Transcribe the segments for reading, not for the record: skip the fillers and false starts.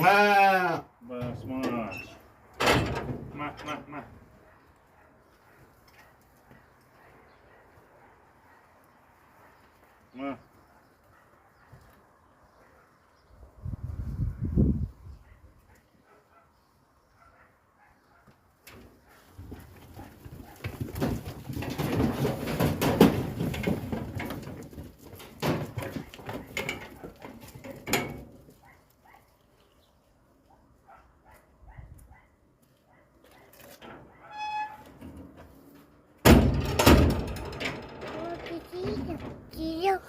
Basmaç. Ma, ma, ma. Ma.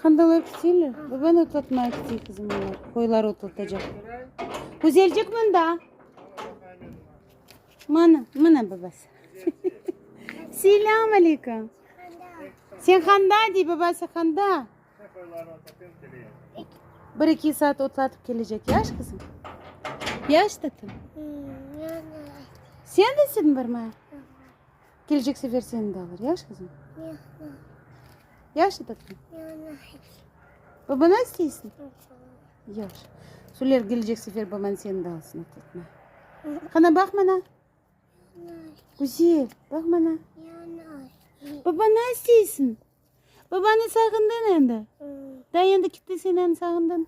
Handalar keteyler. Babanı otlatmaya ketey, qızım, olar. Qoylar otlatacaq. Güzelcik mında. Mana, mına babası. Selâm aleyküm. Sen handa dey, babası handa. Bir eki saat otlatıp kelecek, yaş qızım? Yaş tatım? Sen de istediñ barmaya? Kelecek sefer seni de alır, yaş qızım? Yaş tatım? Babanı isteysiñ? Yaş. Süler, kelecek sefer baban seni de alsın otlatmaya. Qana, baq mana. Güzel, baq mana. Babanı isteysiñ? Babanı sağındıñ endi? Da endi ketti sen endi sağındıñ?